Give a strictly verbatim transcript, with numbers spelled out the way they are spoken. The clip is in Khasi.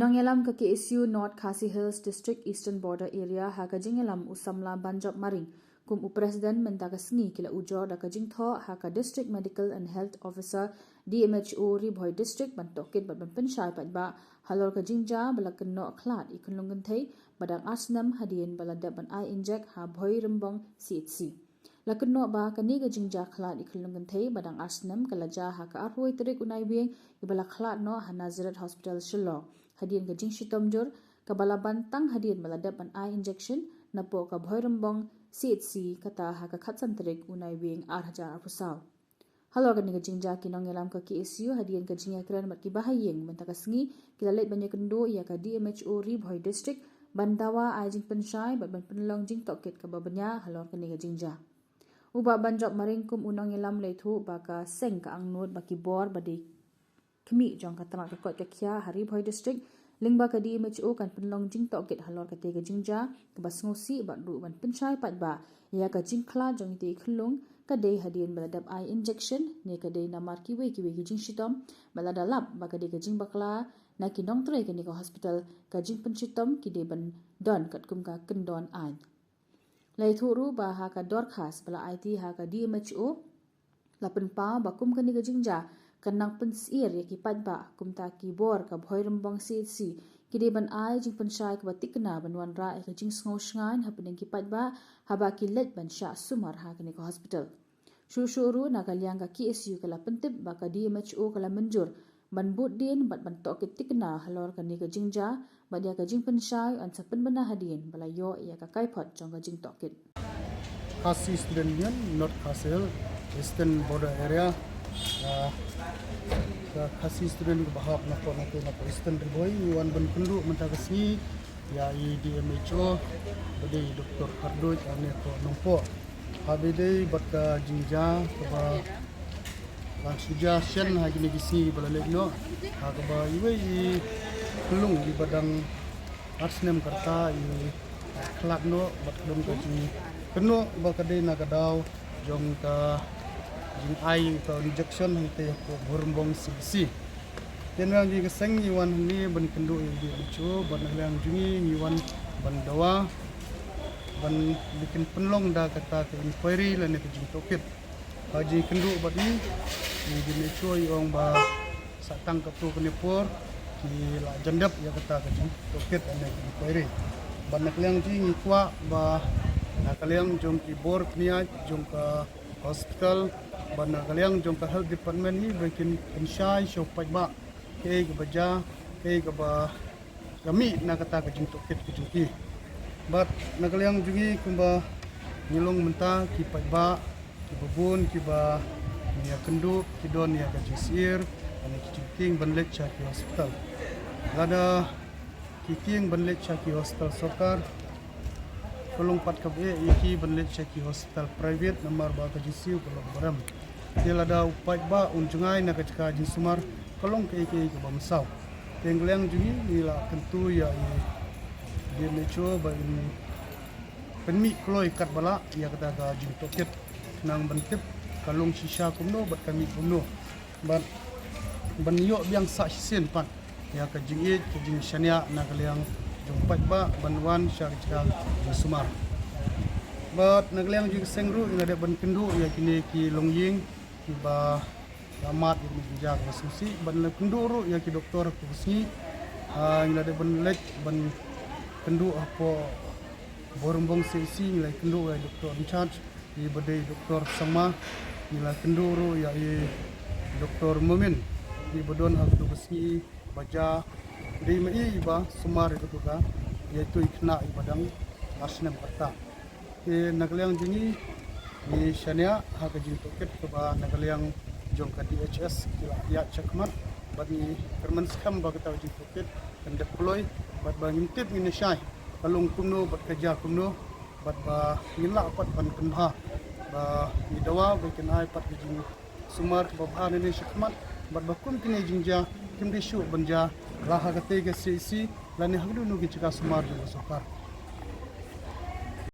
Nongïalam ka K S U North Khasi Hills District Eastern Border Area ha ka jingïalam u samla Banjop Maring kum u president mynta ka sngi ki la ujor da ka jingthoh ha ka District Medical and Health Officer, D M H O, Ri Bhoi District ban tohkit bad ban pynshai paidbah halor ka jingjia ba la kynnoh khlad i khunlung kynthei ba dang ar snem hadien ba la dep ban ai injek ha Bhoirymbong C H C. La kynnoh ba kane ka jingjia khlad i khunlung kynthei ba dang ar snem ka la jia ha ka arphew tarik u Naiwieng, iba la khlad noh ha Nazareth Hospital Shillong hadien ka jingshitom jur kaba la ban tang hadien ba la dep ban ai injection napoh ka Bhoirymbong C H C, kata ha ka khatsan tarik u Naiwieng ar hajar arphew saw. Halor kane ka jingjia, ki nongïalam ka K S U hadien ka jingïakren bad ki bahaïing mynta ka sngi ki la leit ban ïakynduh ïa ka D M H O Ri Bhoi District ban dawa ai jingpynshai bad ban pynlong jingtohkit kaba bniah halor kane ka jingjia. U Bah Banjop Maring kum u nongïalam la ïathuh ba ka seng ka angnud ba ki bor ba dei khmih jong ka tnat ka koit ka khiah ha Ri Bhoi District lyngba ka D M H O kan pynlong jingtohkit halor katei ka jingjia kaba sngewsih bad ruh ban pynshai paidbah ïa ka jingkhlad jong itei i khunlung, ka dei hadien ba la dep ai injection ne ka dei namar kiwei kiwei ki jingshitom, bad lada lap ba ka dei ka jingbakla na ki nongtrei kane ka hospital, ka jingpynshitom ki dei ban don katkum ka kyndon aiñ. La ïathuh ruh ba ha ka dorkhas ba la aiti ha ka D M H O la pynpaw ba kum kane ka jingjia kan nang pynsyier ïa ki paidbah, kumta ki bor ka Bhoirymbong C H C ki dei ban ai jingpynshai kaba tikna ban wanrah ïa ka jingsngew shngaiñ hapdeng ki paidbah haba ki leit ban shah sumar ha kane ka hospital. Shuh shuh ruh na ka liang ka K S U ka la pyntip ba ka D M H O ka la mynjur ban bud dien bad ban tohkit tikna halor kane ka jingjia bad ïa ka jingpynshai yn sa pynbna hadien ba la ïoh ïa ka kaiphod jong ka jingtohkit. Khasi Student Union, North Khasi Hills, Eastern Border Area. Ah, ka Khasi Student kaba hap napoh, napoh, napoh Eastern Ri Bhoi, ngi wan ban kynduh mynta ka sngi ïa i D M H O ba dei Doktor Kharduid, ane ko Nongpoh. Haba ïadei bad ka jingjia kaba la shu jia shen ha kine ki sngi ba la leit noh, ha kaba iwei i khunlung iba dang ar snem ka rta i khlad noh bad ka don ka jingkynnoh ba ka dei na ka daw jong ka jingai ka injection hangtei hapoh Bhoirymbong C H C. Te na ngi ka seng ngi wan hangne ban kynduh ïa i D M H O bad na ka liang jong ngi ngi wan ban dawa ban, ba kin pynlong da kata ka inquiry lane ka jingtohkit. Ha jingkynduh bad i, i D M H O i ong ba sa tang katto katne por ki la jan dep ïa kata ka jingtohkit lane ka inquiry. Bad na ka liang jong ngi ngi kwah ba na ka liang jong ki bor pynïaid jong ka hospital bad na ka liang jong ka health department hi ba kin pynshai sha u paidbah kaei kaba jia, kaei kaba ka mih na kata ka jingtohkit ka jong ki. Bad na ka liang jong ngi kumba ngi long mynta ki paidbah kiba bun kiba ngi ïakynduh ki don ïa ka jingsyier lane ki jingkieng ban leit sha ki hospital. Lada ki kieng ban leit sha ki hospital sorkar, ka long pat kaba eh ïa ki ban leit sha ki hospital private namar ba ka jingsiew ka long ba rem. Te lada u paidbah un jngai na ka jaka jingsumar, ka long kaei kaei kaba mynsaw. Te na ka liang jong ngi ngi la kyntu ïa i D M H O ba in pynmih kloi katba lah ïa kata ka jingtohkit, khnang ban tip ka long shisha kumno bad ka mih kumno. Bad ban ïoh biang sah shisien pat ïa ka jingïeit ka jingshaniah na ka liang jong u paidbah ban wan sha ka jaka jingsumar. Bad na ka liang jong ka seng ruh ngi la dep ban kynduh ïa kine ki longïing kiba la mad ïa kine ki jingjia kaba sngewsih, bad ngi la kynduh ruh ïa ki doktor hapoh ka sngi. Ah, ngi la dep ban leit ban kynduh hapoh Bhoirymbong C H C, ngi la kynduh ïa i doktor in charge, iba dei Doktor Sangma. Ngi la kynduh ruh ïa i Doktor Momin, iba don ha kato ka sngi ba jia, dei ma i iba sumar ïa kato ka, ïa itu i khynnah iba dang ar snem ka rta. Te na ka liang jong ngi ngi shaniah ha ka jingtohkit kaba na ka liang jong ka D H S ki la ïaid shakhmat, bad ngi kyrmen skhem ba kata ka jingtohkit kan dep kloi, bad ba ngim tip ngin ïa shai ka long kumno bad ka jia kumno, bad ba ngin lah pat ban pynbha, ba ngi dawa ba kin ai pat ka jingsumar kaba bha nangne shakhmat, bad ba kum kine jingjia kim dei shuh ban jia la ha katei ka C H C lane ha kano kano ki jaka sumar jong ka sorkar.